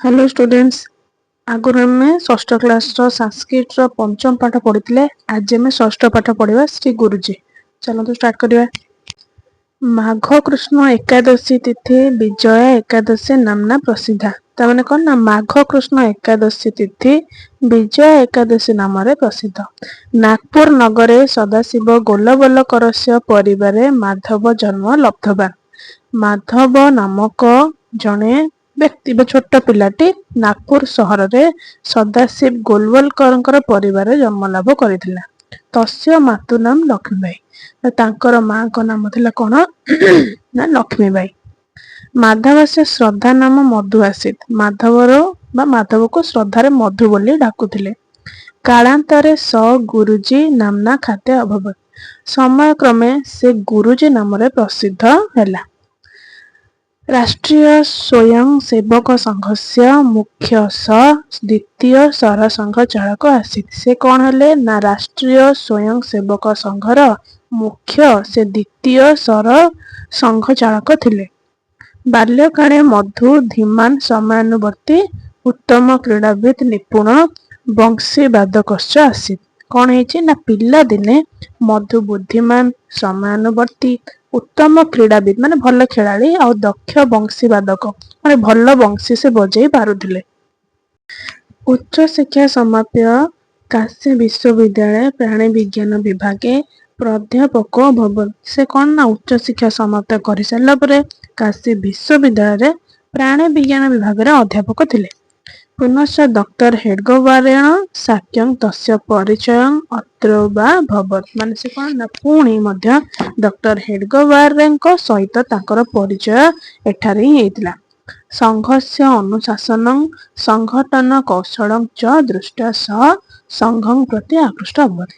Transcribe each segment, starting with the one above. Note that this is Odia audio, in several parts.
ହ୍ୟାଲୋ ଷ୍ଟୁଡେଣ୍ଟସ୍, ଆଗରୁ ଆମେ ଷଷ୍ଠ କ୍ଲାସର ସାଂସ୍କ୍ରିଟର ପଞ୍ଚମ ପାଠ ପଢ଼ିଥିଲେ। ଆଜି ଆମେ ଷଷ୍ଠ ପାଠ ପଢ଼ିବା, ଶ୍ରୀ ଗୁରୁଜୀ। ଚାଲନ୍ତୁ ଷ୍ଟାର୍ଟ କରିବା। ମାଘ କୃଷ୍ଣ ଏକାଦଶୀ ତିଥି ବିଜୟା ଏକାଦଶୀ ନାମ୍ନା ପ୍ରସିଦ୍ଧା। ତାମାନେ କଣ ନା ମାଘ କୃଷ୍ଣ ଏକାଦଶୀ ତିଥି ବିଜୟା ଏକାଦଶୀ ନାମରେ ପ୍ରସିଦ୍ଧ। ନାଗପୁର ନଗରେ ସଦାଶିବ ଗୋଲବଲକରସ୍ୟ ପରିବାରେ ମାଧବ ଜନ୍ମ ଲବ୍ଧବାନ। ମାଧବ ନାମକ ଜଣେ ବ୍ୟକ୍ତି ବା ଛୋଟ ପିଲାଟି ନାଗପୁର ସହରରେ ସଦାଶିବ ଗୋଲବଲକରଙ୍କର ପରିବାରରେ ଜନ୍ମ ଲାଭ କରିଥିଲା। ତସ୍ୟ ମାତୃନାମ ଲକ୍ଷ୍ମୀବାଇ। ତାଙ୍କର ମାଙ୍କ ନାମ ଥିଲା କଣ ନା ଲକ୍ଷ୍ମୀବାଇ। ମାଧବସ୍ୟ ଶ୍ରଦ୍ଧା ନାମ ମଧୁ ଆସିତ। ମାଧବର ବା ମାଧବକୁ ଶ୍ରଦ୍ଧାରେ ମଧୁ ବୋଲି ଡାକୁଥିଲେ। କାଳାନ୍ତରେ ସ ଗୁରୁଜୀ ନାମ୍ନା ଖ୍ୟାତ ଅଭବତ୍। ସମୟକ୍ରମେ ସେ ଗୁରୁଜୀ ନାମରେ ପ୍ରସିଦ୍ଧ ହେଲା। ରାଷ୍ଟ୍ରୀୟ ସ୍ୱୟଂ ସେବକ ସଂଘସ୍ୟ ମୁଖ୍ୟ ସ ଦ୍ୱିତୀୟ ସରସଂଘ ଚାଳକ ଆସିତ। ସେ କଣ ହେଲେ ନା ରାଷ୍ଟ୍ରୀୟ ସ୍ୱୟଂ ସେବକ ସଂଘର ମୁଖ୍ୟ, ସେ ଦ୍ୱିତୀୟ ସର ସଂଘ ଚାଳକ ଥିଲେ। ବାଲ୍ୟକାଳେ ମଧୁ ଧୀମାନ୍, ସମୟାନୁବର୍ତ୍ତୀ, ଉତ୍ତମ କ୍ରୀଡ଼ାବିତ୍, ନିପୁଣ ବଂଶୀବାଦକଶ୍ଚ ଆସିତ। କଣ ହେଇଛି ନା ପିଲାଦିନେ ମଧୁ ବୁଦ୍ଧିମାନ, ସମୟାନୁବର୍ତ୍ତୀ, ଉତ୍ତମ କ୍ରୀଡ଼ାବିତ୍ ମାନେ ଭଲ ଖେଳାଳି, ଆଉ ଦକ୍ଷ ବଂଶୀବାଦକ ମାନେ ଭଲ ବଂଶୀ ସେ ବଜେଇ ପାରୁଥିଲେ। ଉଚ୍ଚ ଶିକ୍ଷା ସମାପ୍ୟ କାଶୀ ବିଶ୍ୱବିଦ୍ୟାଳୟ ପ୍ରାଣୀ ବିଜ୍ଞାନ ବିଭାଗେ ପ୍ରାଧ୍ୟାପକ ଅଭବତ୍। ସେ କଣ ନା ଉଚ୍ଚ ଶିକ୍ଷା ସମାପ୍ତ କରିସାରିଲା ପରେ କାଶୀ ବିଶ୍ୱବିଦ୍ୟାଳୟରେ ପ୍ରାଣୀ ବିଜ୍ଞାନ ବିଭାଗରେ ଅଧ୍ୟାପକ ଥିଲେ। ପୁନଶ୍ଚ ଡକ୍ଟର ହେଡଗେୱାରେଣ ସାକ୍ୟଂ ତସ୍ୟ ପରିଚୟଂ ଅତ୍ରୈବାଭବତ୍। ମାନେ ସେ କଣ ନା ପୁଣି ମଧ୍ୟ ଡକ୍ଟର ହେଡଗେୱାରଙ୍କ ସହିତ ତାଙ୍କର ପରିଚୟ ଏଠାରେ ହିଁ ହେଇଥିଲା। ସଂଘସ୍ୟ ଅନୁଶାସନଂ ସଂଘଟନ କୌଶଳଂ ଚ ଦୃଷ୍ଟ୍ୱା ସଃ ସଂଘଂ ପ୍ରତି ଆକୃଷ୍ଟ ଅଭବତ୍।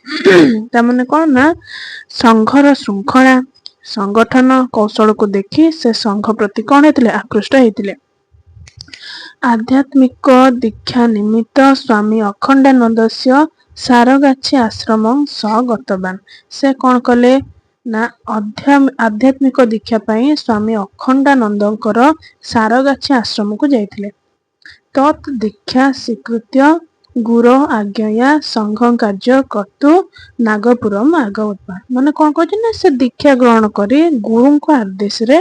ତାମାନେ କଣ ନା ସଂଘର ଶୃଙ୍ଖଳା, ସଂଗଠନ କୌଶଳକୁ ଦେଖି ସେ ସଂଘ ପ୍ରତି କଣ ହେଇଥିଲେ? ଆକୃଷ୍ଟ ହେଇଥିଲେ। ଆଧ୍ୟାତ୍ମିକ ଦୀକ୍ଷା ନିମିତ୍ତ ସ୍ୱାମୀ ଅଖଣ୍ଡାନନ୍ଦସ୍ୟ ସାରଗାଛି ଆଶ୍ରମଂ ସ ଗତବାନ। ସେ କଣ କଲେ ନା ଆଧ୍ୟାତ୍ମିକ ଦୀକ୍ଷା ପାଇଁ ସ୍ୱାମୀ ଅଖଣ୍ଡାନନ୍ଦଙ୍କର ସାରଗାଛି ଆଶ୍ରମକୁ ଯାଇଥିଲେ। ତତ୍ ଦୀକ୍ଷା ସ୍ୱୀକୃତ୍ୟ ଗୁରୋ ଆଜ୍ଞୟା ସଂଘ କାର୍ଯ୍ୟ କର୍ତ୍ତୁ ନାଗପୁରମ ଆଗତବାନ। ମାନେ କଣ କହୁଛି ନା ସେ ଦୀକ୍ଷା ଗ୍ରହଣ କରି ଗୁରୁଙ୍କ ଆଦେଶରେ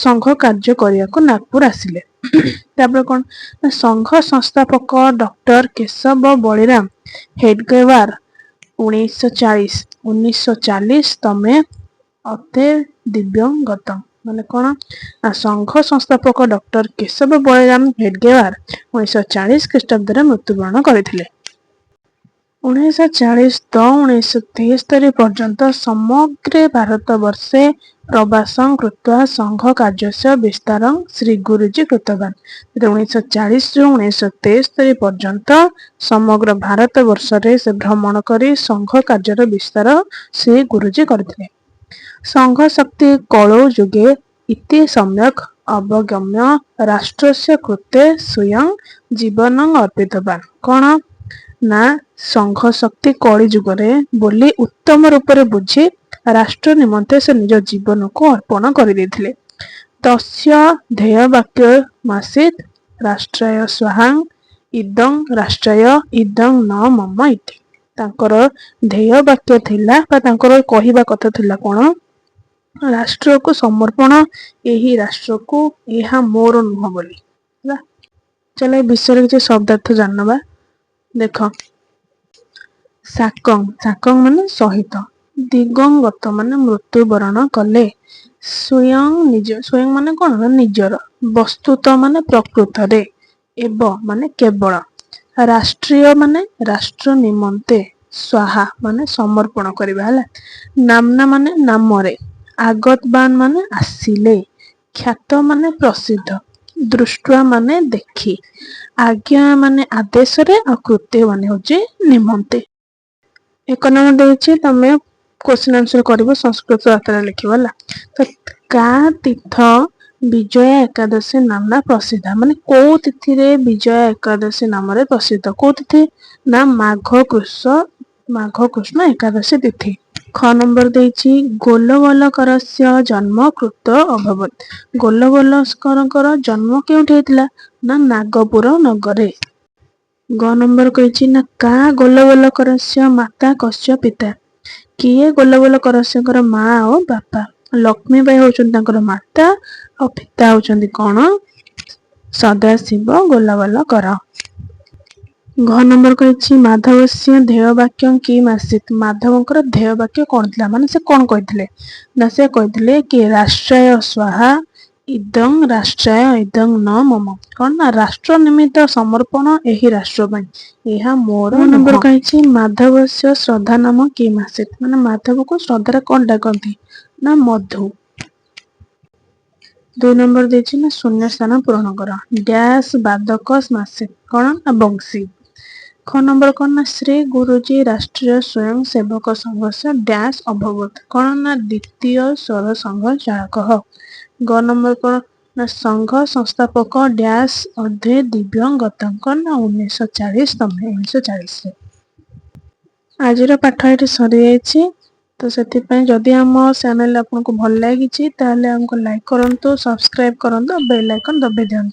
ସଂଘ କାର୍ଯ୍ୟ କରିବାକୁ ନାଗପୁର ଆସିଲେ। ତାପରେ କଣ ନା ସଂଘ ସଂସ୍ଥାପକ ଡକ୍ଟର କେଶବ ବଳିରାମ ହେଡଗେୱାର 1940 ତମେ ଅତେ ଦିବ୍ୟଙ୍ଗତ। ମାନେ କଣ ନା ସଂଘ ସଂସ୍ଥାପକ ଡକ୍ଟର କେଶବ ବଳିରାମ ହେଡଗେୱାର 1940 ଖ୍ରୀଷ୍ଟାବ୍ଦରେ ମୃତ୍ୟୁବରଣ କରିଥିଲେ। 1940 ତ 1973 ପର୍ଯ୍ୟନ୍ତ ସମଗ୍ରେ ଭାରତବର୍ଷେ ପ୍ରବାସଂ କୃତ୍ୱା ସଂଘ କାର୍ଯ୍ୟସ୍ୟ ବିସ୍ତାରଂ ଶ୍ରୀ ଗୁରୁଜୀ କୃତବାନ। 1940ରୁ 1973 ପର୍ଯ୍ୟନ୍ତ ସମଗ୍ର ଭାରତ ବର୍ଷରେ ସେ ଭ୍ରମଣ କରି ସଂଘ କାର୍ଯ୍ୟର ବିସ୍ତାର ଶ୍ରୀ ଗୁରୁଜୀ କରିଥିଲେ। ସଂଘ ଶକ୍ତି କଳୌ ଯୁଗେ ଇତି ସମ୍ୟକ୍ ଅବଗମ୍ୟ ରାଷ୍ଟ୍ରସ୍ୟ କୃତେ ସ୍ୱୀୟଂ ଜୀବନଂ ଅର୍ପିତବାନ। କଣ ନା ସଂଘ ଶକ୍ତି କଳି ଯୁଗରେ ବୋଲି ଉତ୍ତମ ରୂପରେ ବୁଝି ରାଷ୍ଟ୍ର ନିମନ୍ତେ ସେ ନିଜ ଜୀବନକୁ ଅର୍ପଣ କରିଦେଇଥିଲେ। ତସ୍ୟ ଧ୍ୟେୟ ବାକ୍ୟମାସିତ ରାଷ୍ଟ୍ରାୟ ସ୍ୱାହାଂ ଇଦଂ ରାଷ୍ଟ୍ରାୟ ଇଦଂ ନ ମମ ଇତି। ତାଙ୍କର ଧ୍ୟେୟ ବାକ୍ୟ ଥିଲା ବା ତାଙ୍କର କହିବା କଥା ଥିଲା କଣ? ରାଷ୍ଟ୍ରକୁ ସମର୍ପଣ, ଏହି ରାଷ୍ଟ୍ରକୁ, ଏହା ମୋର ନୁହଁ ବୋଲି। ହେଲା, ଚାଲ ଏ ବିଷୟରେ କିଛି ଶବ୍ଦାର୍ଥ ଜାଣିନବା। ଦେଖ, ସାକଂ। ସାକଂ ମାନେ ସହିତ। ଦିଗଙ୍ଗତ ମାନେ ମୃତ୍ୟୁବରଣ କଲେ। ସ୍ୱୟଂ ନିଜ, ସ୍ୱୟଂ ମାନେ କଣ ନା ନିଜର। ବସ୍ତୁତ ମାନେ ପ୍ରକୃତରେ। ଏବ ମାନେ କେବଳ। ରାଷ୍ଟ୍ରୀୟ ମାନେ ରାଷ୍ଟ୍ର ନିମନ୍ତେ। ସ୍ୱାହା ମାନେ ସମର୍ପଣ କରିବା। ହେଲା, ନାମ୍ନା ମାନେ ନାମରେ। ଆଗତବାନ ମାନେ ଆସିଲେ। ଖ୍ୟାତ ମାନେ ପ୍ରସିଦ୍ଧ। ଦୃଷ୍ଟ୍ୱା ମାନେ ଦେଖି। ଆଜ୍ଞା ମାନେ ଆଦେଶରେ, ଆଉ କୃତ୍ୟ ମାନେ ହଉଛି ନିମନ୍ତେ। ଏକ ନମ୍ବର ଦେଇଛି, ତମେ କ୍ୱେଶ୍ଚନ ଆନ୍ସର କରିବ, ସଂସ୍କୃତ ଆକାରରେ ଲେଖିବ। ହେଲା ତ, କା ତୀର୍ଥ ବିଜୟା ଏକାଦଶୀ ନାମ୍ନା ପ୍ରସିଦ୍ଧ? ମାନେ କୋଉ ତିଥିରେ ବିଜୟା ଏକାଦଶୀ ନାମରେ ପ୍ରସିଦ୍ଧ? କୋଉ ତିଥି ନା ମାଘ କୃଷ୍ଣ ଏକାଦଶୀ ତିଥି। ଖ ନମ୍ବର ଦେଇଛି, ଗୋଲବଲକରସ୍ୟ ଜନ୍ମ କୁତ୍ର ଅଭବତ୍। ଗୋଲବଲକରଙ୍କର ଜନ୍ମ କେଉଁଠି ହେଇଥିଲା ନା ନାଗପୁର ନଗରେ। ଗ ନମ୍ବର କହିଛି ନା କା ଗୋଲବଲକରସ୍ୟ ମାତା, କସ୍ୟ ପିତା। କିଏ ଗୋଲବଲକରସ୍ୟଙ୍କର ମା ଆଉ ବାପା? ଲକ୍ଷ୍ମୀବାଇ ହଉଛନ୍ତି ତାଙ୍କର ମାତା ଆଉ ପିତା ହଉଛନ୍ତି କଣ? ସଦାଶିବ ଗୋଲବଲକର। ଘ ନମ୍ବର କହିଛି, ମାଧବସ୍ୟ ଧ୍ୟେୟ ବାକ୍ୟ କିମ୍ ଆସୀତ୍। ମାଧବଙ୍କର ଧ୍ୟେୟ ବାକ୍ୟ କଣ ଥିଲା, ମାନେ ସେ କଣ କହିଥିଲେ ନା ସେ କହିଥିଲେ କି ରାଷ୍ଟ୍ରାୟ ସ୍ୱାହା, ଇଦଂ ରାଷ୍ଟ୍ରାୟ ଇଦଂ ନ ମମ। କଣ ନା ରାଷ୍ଟ୍ର ନିମିତ୍ତ ସମର୍ପଣ, ଏହି ରାଷ୍ଟ୍ର ପାଇଁ, ଏହା ମୋର ନମ୍ବର କହିଛି, ମାଧବସ୍ୟ ଶ୍ରଦ୍ଧା ନାମ କିମ୍ ଆସୀତ୍। ମାନେ ମାଧବକୁ ଶ୍ରଦ୍ଧାରେ କଣ ଡାକନ୍ତି ନା ମଧୁ। 2 ନମ୍ବର ଦେଇଛି ନା ଶୂନ୍ୟ ସ୍ଥାନ ପୂରଣ କର। ଡ୍ୟାସ୍ ବାଦକ ଆସୀତ୍। କଣ ନା ବଂଶୀ। ଖ ନମ୍ବର କଣ ନା ଶ୍ରୀ ଗୁରୁଜୀ ରାଷ୍ଟ୍ରୀୟ ସ୍ୱୟଂ ସେବକ ସଂଘ ଡ୍ୟାସ୍ ଅଭବତ୍। କଣ ନା ଦ୍ୱିତୀୟ ସ୍ୱର ସଂଘ ଚାଳକ। ଗ ନମ୍ବର କଣ ନା ସଂଘ ସଂସ୍ଥାପକ ଡ୍ୟାସ୍ ଅଧେ ଦିବ୍ୟଙ୍ଗତ। କଣ ନା 1940, ତମେ 1940ରେ। ଆଜିର ପାଠ ଏଠି ସରିଯାଇଛି। ତ ସେଥିପାଇଁ ଯଦି ଆମ ଚ୍ୟାନେଲ ଆପଣଙ୍କୁ ଭଲ ଲାଗିଛି, ତାହେଲେ ଆମକୁ ଲାଇକ୍ କରନ୍ତୁ, ସବସ୍କ୍ରାଇବ କରନ୍ତୁ, ବେଲ୍ ଆଇକନ୍ ଦବାଇ ଦିଅନ୍ତୁ।